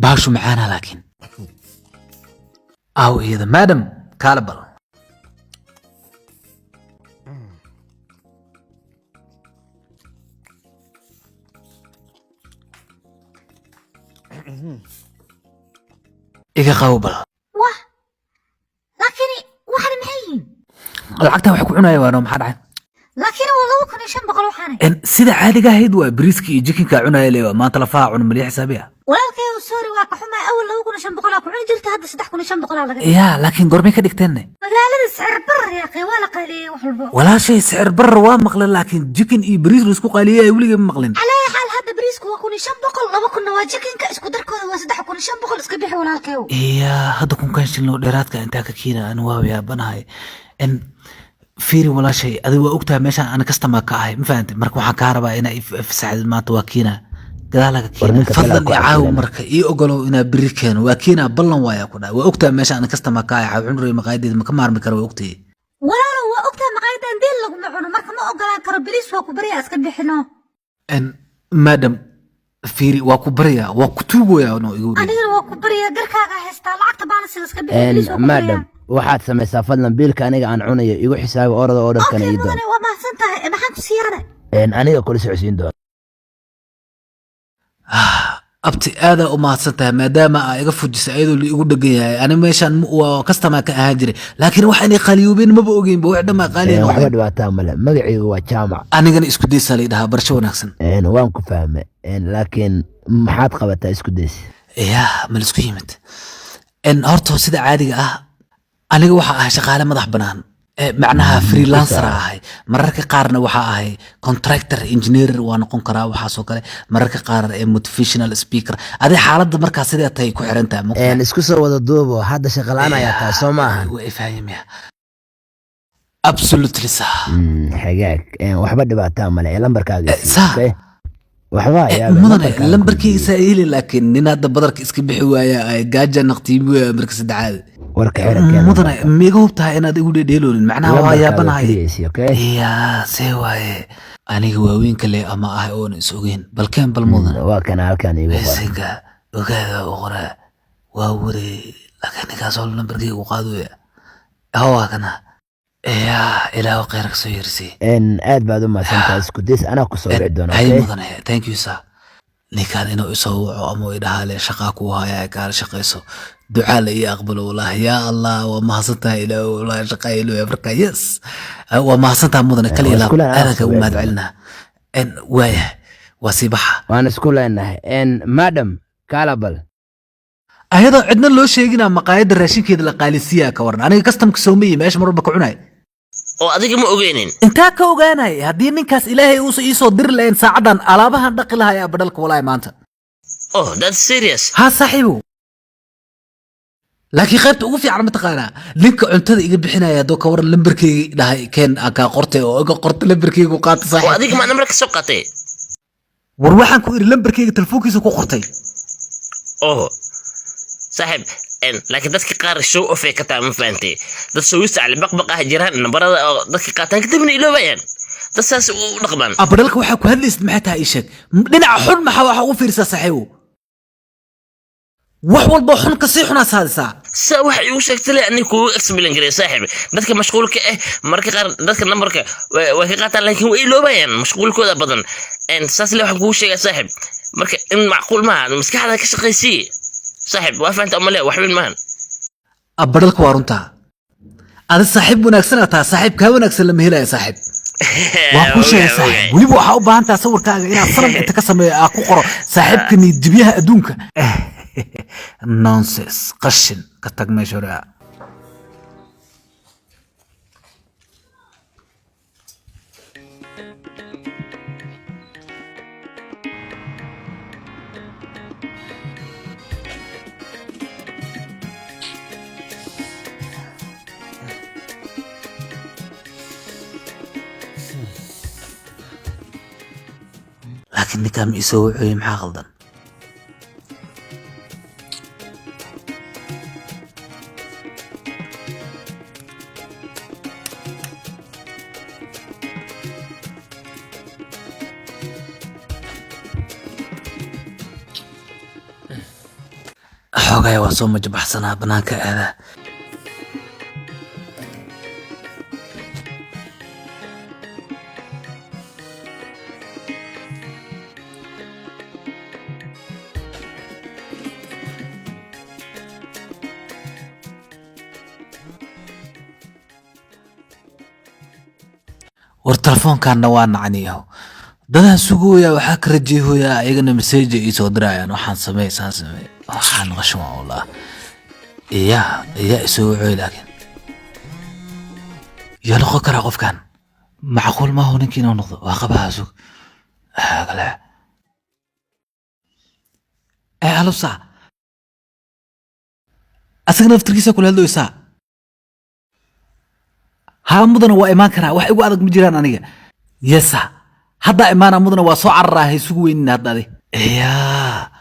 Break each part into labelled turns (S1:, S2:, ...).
S1: Baashu macaana, laakiin aw iyada madam kaala bal. Iga qabo bal.
S2: Wah, laakiin waxani maxay yihiin?
S1: Lacagta wax ku cunaya waano, maxaa dhacay?
S2: Laakiin waa 2500 waxaanay.
S1: Sida caadiga ahayd waa bariiska iyo chickenka cunaya leewa, maanta lafaha cuna maliya xisaabiya.
S2: Walaalkayow, sorry, waa ka xumaa. Awal 2500 aa ku cuni jirta, hadda 3500 aa laga dhigay.
S1: Yaa, laakiin goormay ka dhigteenne?
S2: Magaalada sicir barar yaaqay, waa la qaaliyeeyey wax walbo.
S1: Walaashay, sicir barar waa maqlin, laakiin chicken iyo bariis la isku qaaliyey weligay ma maqlin.
S2: Calaa xaal, hadda bariisku waa 1500, 2000-na waa chickenka, isku darkooda waa 3500. Iska bixi, walaalkayow.
S1: Iya, hadda 1000-kan shilin oo dheeraadka intaa ka keena ani waa yaabanahay. Fiiri walaashay, adiga waa ogtahay meeshaan ana customer ka ahay, ma fahantay? Marka waxaan kaa rabaa inaa fasaxdid, maanta waa keena gadaal ka
S3: War
S1: keena.
S3: ninka
S1: Fadlan
S3: kalaa ku
S1: i caawi.
S3: casilan.
S1: Marka ii ogolow inaa beri keeno, waa keena, ballan waayaa ku dhahay. Waa ogtahay meeshaan ana customer ka ahay, cunray maqaayadeeda ma ka maarmi kara, waa ogtahay.
S2: Walaalow, waa ogtahay maqaayadan deel laguma cuno, marka ma ogolaan karo. Bariis waa ku baryaa, iska bixino.
S1: Madam, fiiri, waa ku baryaa, waa ku tuugoyaa, no igu wareeg.
S2: Anigana waa ku baryaa, garkaaga haystaa, lacagta baalansiga iska bixi, bariis waa ku
S3: Madam,
S2: baryaa.
S3: waxaad samaysaa, fadlan biilka aniga aan cunayo igu xisaabi, orada oo dharkana
S2: Okay.
S3: ii doon.
S2: Mudane, waa mahadsan tahay. Maxaan ku siyaana?
S3: Aniga kula socodsiin doona.
S1: Abti, aadaa u mahadsan tahay maadaama aa iga fujisay ayadoo la igu dhegan yahay. Ani meeshaan waa customer ka ahaan jiray, laakiin wax inay qaaliyoobeen maba ogeynba, wax dhammaa qaaliya
S3: Waxba
S1: noqdeen.
S3: dhibaataa male. Magacaygu waa Jaamac.
S1: Anigana isku daysaa la dhahaa. Barasho wanaagsan.
S3: Waan ku fahmay. Laakiin maxaad qabataa, isku days?
S1: Yaa, ma laisku yimid? Horta sida caadiga ah aniga waxa ahay shaqaale madax bannaan. Macnaha freelancer
S3: Ku
S1: ahay. Mararka qaarna waxa ahay contractor engineer waa noqon karaa, waxaasoo kale. Mararka qaar motivational speaker. Adi xaaladda markaa sidee tahay ku xiran tahay, ma ogtahay?
S3: Isku soo wada duubo, hadda shaqo la'aan ayaa tahay, soo ma ahan?
S1: Waa ifahimaya, absolutely sax.
S3: Xagaag. Waxba dhibaataa male. Lambarkaaga isii,
S1: Saa.
S3: okay? Waxba yaabin,
S1: Mudane,
S3: lambarkaaga ku
S1: lambarkiisa heli, laakiin nin hadda badarka iska bixi waaya ay gaaja naqtiimi waaya marka saddexaad.
S3: Warka xira, keen
S1: Mudane,
S3: lambarka.
S1: miiga hubtahay inaad igu dhedheeloonin? Macnaha waa
S3: Lambarkaaga
S1: yaabanahay.
S3: keliya isii, okay?
S1: Yaa, see waaye, aniga waaweynka le ama ahay oona is ogeyn. Balkeen bal, mudane.
S3: Waa kana, halkan iigu qor.
S1: Bisinka, ogaada u qoraa, waa waree, laakiin ninkaas oo lambarkayga u qaadooya, hawaa kana. Yaa, ilaahu khayr ka soo yersii.
S3: Aad baad u mahadsantahay, isku days. Anaa ku soo wici doona.
S1: Hay.
S3: Okay?
S1: Mudane, thank you sir. Ninkaan inuu isoo waco ama uu idhahaale shaqaa kuu haya, kaala shaqayso, ducaa la ii aqbalo wallaahi. Yaa Allah, waa mahadsantahay ilaah, wallaahi shaqaa ilooya marka. Yes, waa mahadsantahay mudane, kali
S3: Waa
S1: ilaah.
S3: isku leenahay,
S1: Aadan
S3: soo
S1: kagu
S3: wici
S1: mahad
S3: doona.
S1: celinaa. Waaya, waa sii baxa.
S3: Waan isku leenahay. Madam, kaalabal.
S1: Ayadoo cidna loo sheegina maqaayadda raashinkeeda la qaalisiyaa, ka waran? Aniga customka soomaya meesha mar walba ka cunay.
S4: Oo adiga ma ogeynin?
S1: Intaa ka ogaanay haddii ninkaas ilaahay uusa iisoo diri lahayn, saacadan alaabahan dhaqi lahay abadhalka walaahi maanta.
S4: Oh, that's serious.
S1: Ha saaxiibow, laakiin qaybta ugu fiican mataqaanaa, ninka cuntada iga bixinaya hadduu ka waran lambarkeyga dhahay keen aan kaa qortay oo iga qortay, lambarkeygu qaata.
S4: Oo
S1: Saaxiib.
S4: adiga ma nambar ka soo qaatay?
S1: War waxaan ku idhi lambarkeyga telefoonkiisa ku qortay.
S4: Oh saaxiib, laakiin dadka qaar show off ay ka tahay, ma fahantay? Dad showista cali baqbaq ah jiraan, nambarada oo dadka qaataan kadibna iloobayaan, dad saas u dhaqmaan.
S1: Abadhalka, waxaa ku hadlaysid maxay tahay? Ii sheeg dhinaca xun, maxaa waxa ugu fiirsaa saaxiibow? Wax walba xun kasii xunaa saadisaa.
S4: Sa waxa igu sheegtay le ani kugu explain garay saaxiib, dadka mashquulka ah marka qaar dadka nambarka way ka qaataan, laakiin way iloobayaan mashquulkooda badan. Saas le waxaan kugu sheegaa saaxiib, marka in macquul maaha, maskaxda ka shaqaysii saaxiib. Waa fahanta umale, wax weyn maahan.
S1: Abadhalka, waa runtaa. Adi saaxiib wanaagsan aa tahay, saaxiib kaa wanaagsan lama helaya saaxiib, waa kuu sheegay. Saaxiib, weliba waxaa u baahan tahay sawirkaaga inaad sanad inta ka sameeyo aa ku qoro saaxiibka niyadjibyaha adduunka. Nonsense, qashin ka tag meesha hore. Laakiin ninkaa ma isoo wacooye? Maxaa qaldan? Xogaya waa soo majabaxsanaa, banaanka aadaa. War telefoonkanna waa nacniyaho, dadaan sugooyaa, waxaa ka rajeehoyaa ayagana message ii soo dirayaan. Waxaan sameey, saan sameey, waxaan qashin waa wallah. Iya iya, isoo wacoy, laakiin yaa noqon karaa qofkan? Macquul maahu ninkii inuu noqdo. Waa qabaha, sug kale. Ee hello, saa asaga naftirkiisa kula hadloysaa. Haa mudana, waa imaan karaa, wax igu adag ma jiraan aniga. Yesa, haddaa imaana mudana, waa soo cararaa, ha isugu weynina hadda adi. Ya,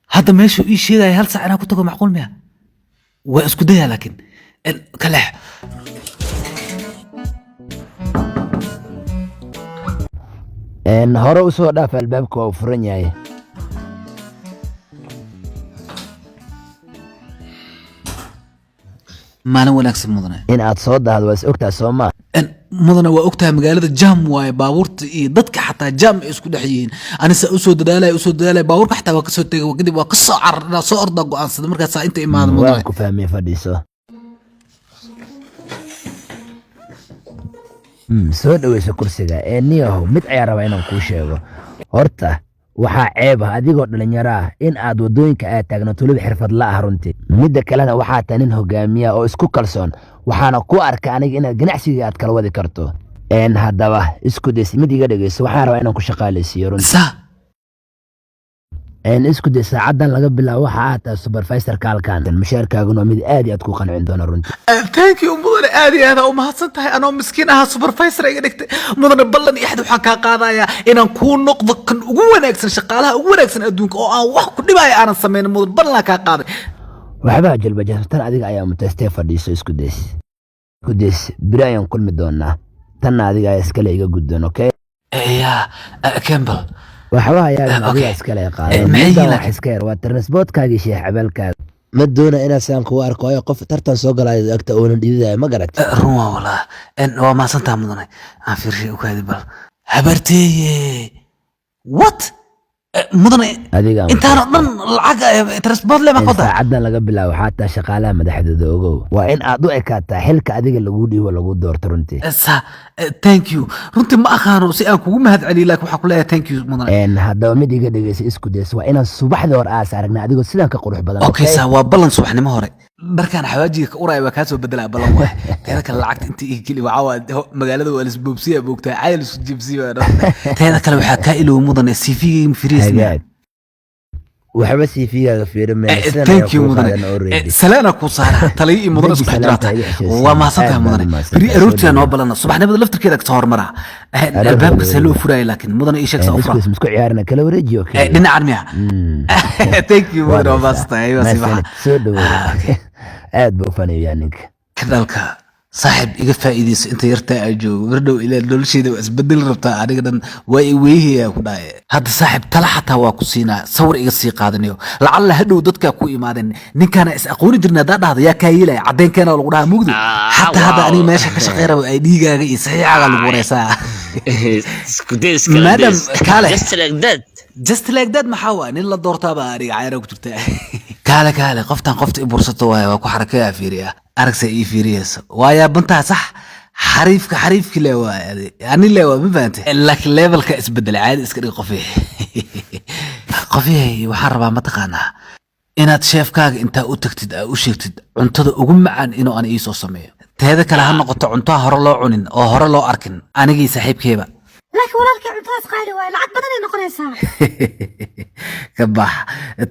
S1: hadda meeshuu ii sheegaya hal saac inaan ku tago, macquul miya? Waa isku dayaa, laakiin kaleex.
S3: Hore usoo dhaaf, albaabka waa uu furan yahay.
S1: Maalin wanaagsan, mudane.
S3: In aad soo dahdo waa is ogtaa, soo maa?
S1: Mudane, waa ogtahay, magaalada jam waaye, baabuurta iyo dadka xataa jam ay isku dhex yihiin. Anisa usoo dadaalaya, usoo dadaalaya, baabuurka xataa waa kasoo tegay, kadib waa kasoo cararnaa, soo ordaa, go'aansaday markaasaa inta imaada, mudane.
S3: Waan ku fahmay, fadhiiso. Soo dhaweyso kursiga. Ee niyahow, mid ayaa rabaa inaan kuu sheego. Horta waxaa ceeb ah adigoo dhalinyaro ah in aad waddooyinka aad taagnato, weliba xirfad la ah runtii. Midda kalena, waxaa tahay nin hogaamiya oo isku kalsoon, waxaana ku arka aniga inaad ganacsiga aad kala wadi karto. Haddaba isku days, mid iga dhegeyso, waxaan rabaa inaan ku shaqaalaysiiyo runtii.
S1: Saa.
S3: Isku day, saacadan laga bilaabo waxa aad tahay supervisorka halkan. Mushaarkaaguna waa mid aad iyo aad ku qancin doona runtii.
S1: Thank you mudane, aad iyo aad u mahadsan tahay. Anoo miskiin ahaa supervisor iga dhigtay. Mudane, ballan iyo axad waxaan kaa qaadayaa inaan kuu noqdo kan ugu wanaagsan, shaqaalaha ugu wanaagsan adduunka, oo aan wax ku dhibaya aanan sameynin. Mudan, ballan kaa qaaday.
S3: Waxba jalbajaastan, adiga ayaa mutaystee. Fadhiiso, isku days, isku days. Beri ayaan kulmi doonaa, tanna adiga ayaa iskale, iga guddoon, okay?
S1: Ya Campbell.
S3: Waxba hayaagan.
S1: Okay.
S3: Adiga iskale qaadan.
S1: Maxay
S3: Middan
S1: yihiin?
S3: wax iska yar waa transportkaagii, sheekh cabaalkaaga. Ma doona inaan saan kugu arko, waayo qof tartan soo galayo agta oonan dhididayo ma garat.
S1: Run waa walaa. Waa mahadsantaha mudane. Aan fiirshay, ukaadi bal habarteeye. What? Mudane,
S3: Adiga
S1: intaanoo dhan lacag transport le ma qoda?
S3: Saacadan laga bilaabo xataa shaqaalaha madaxdooda, ogow, waa in aad u ekaataa xilka adiga lagu dhiibo, lagu doorto runtii.
S1: Sa, thank you. Runtii ma aqaano si aan kugu mahad celiyo, laakiin waxaan ku leeyahay thank you mudane.
S3: Haddaba mid iga dhegeysa, isku days, waa inaan subaxdii hore aas aragnay adigoo sidaan ka qurux badan.
S1: Okay sa, waa ballan, subaxnimo hore. Dharkaan xawaajiga ka uraya waa kaa soo bedelaa, ballan waay. Teeda kale, lacagta inta ii geli, waxaa waa magaalada waa lisboobsiya, moogtaa, caadi lisku jibsiya. Teeda kale, waxaa kaa iloow mudane, CV-gayga ma fiiriyeysa?
S3: Hagaag, waxba CV-gaaga fiirin mayno, sidan
S1: thank
S3: ayaa
S1: you
S3: kuu
S1: mudane.
S3: qaadan already.
S1: Salaana kuu saara, taliyo iyo mudane
S3: Deji,
S1: isku dhex
S3: salaanta
S1: jiraata.
S3: iga xishoodsan.
S1: Waa mahadsantahay
S3: Aad baad
S1: mudane.
S3: u mahadsantahay.
S1: Beri
S3: Soo
S1: aroortiyaa noo
S3: dhawow.
S1: balana, subaxnimada laftirkeeda kasoo hormara.
S3: Aroor
S1: Albaabka
S3: hore
S1: see loo
S3: wareegi.
S1: furaya? Laakiin mudane, ii sheeg saa u
S3: Isku
S1: fura.
S3: isku ciyaarna, kala wareeji oo keliya.
S1: Dhinacan miya? Thank you mudane, waa
S3: Waa
S1: mahadsantahay. Waa sii baxa.
S3: mahadsanid. Soo dhawow.
S1: Ah, okay.
S3: Aad buu u faneeyaa ninka.
S1: Kadalka saaxiib, iga faa'iidayso inta yartaa aa joogo. Mardhow ilaa nolosheeda waa isbedeli rabtaa, aniga dhan waa i weehayaa ku dhahay. Hadda saaxiib, tala xataa waa ku siinaa, sawir iga sii qaadanayo, lacalla hadhow dadkaa ku imaadeen, ninkaana is aqooni jirna haddaa dhahda, yaa kaa yeelaya? Caddeenkeena lagu dhahaa mugdi.
S4: Ah,
S1: xataa hadda
S4: wow.
S1: aniga meesha ka shaqey rabo ay dhiigaaga iyo saxiixaaga lagu wareysaa.
S4: Isku days kala
S1: Madam,
S4: days.
S1: kaale.
S4: Just like that.
S1: Just like that maxaa waa? Nin la doortaaba aniga cayra ku jirta. Kaale kaale, qoftan qofta i bursato waaye, waa ku xarakeeyaa. Fiiriya, aragsa ii fiiriyeyso, waa yaabantaha. Sax, xariifka xariifki le waay, adi ani le waa, ma fahante? Laakiin levelka isbedelay, caadi iska dhig. Qofi qofyahay, waxaan rabaa mataqaanaa inaad chefkaaga intaa u tagtid aa u sheegtid cuntada ugu macaan inuu aan iisoo sameeyo. Teeda kale, ha noqoto cuntaha hore loo cunin oo hore loo arkin, anigii saaxiibkeyba.
S2: Laakiin walaalkay, cuntadaas qaali waaye, lacag badan ay noqonaysaa.
S1: Ka bax,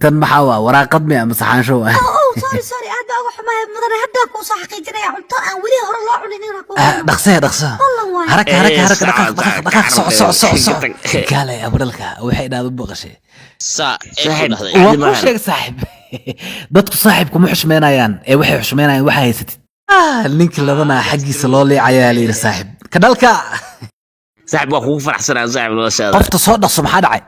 S1: tan maxaa waa? Waraaqad miya ama saxaansho waa?
S2: Oh, sorry sorry, aad baa uga xumahay mudane. Haddaa kuu soo xaqiijinaya cunto aan weli hore loo cunin inaan kuu
S1: Ah, dhaqsee dhaqso.
S2: Ballan waaye.
S1: Haraka haraka haraka,
S4: Eh,
S1: dhaqaaq dhaqaaq dhaqaaq, soco soco soco soco.
S4: Tag.
S1: Kaale abdhalka, waxay dhahdo baqashay.
S4: Saa ee ku
S1: Waa
S4: dhahday caadi
S1: kuu
S4: maahan.
S1: sheeg saaxiib, dadku saaxiib kuma xushmeynayaan ee waxay xushmeynayaan waxaa haysatid. Ah, ninkii ladanaa xaggiisa loo liicayaa la yidhi saaxiib ka dhalka.
S4: Saaxiib, waa kugu faraxsanaa saaxiib noloshaada.
S1: Qofta soo dhaqso, maxaa dhacay?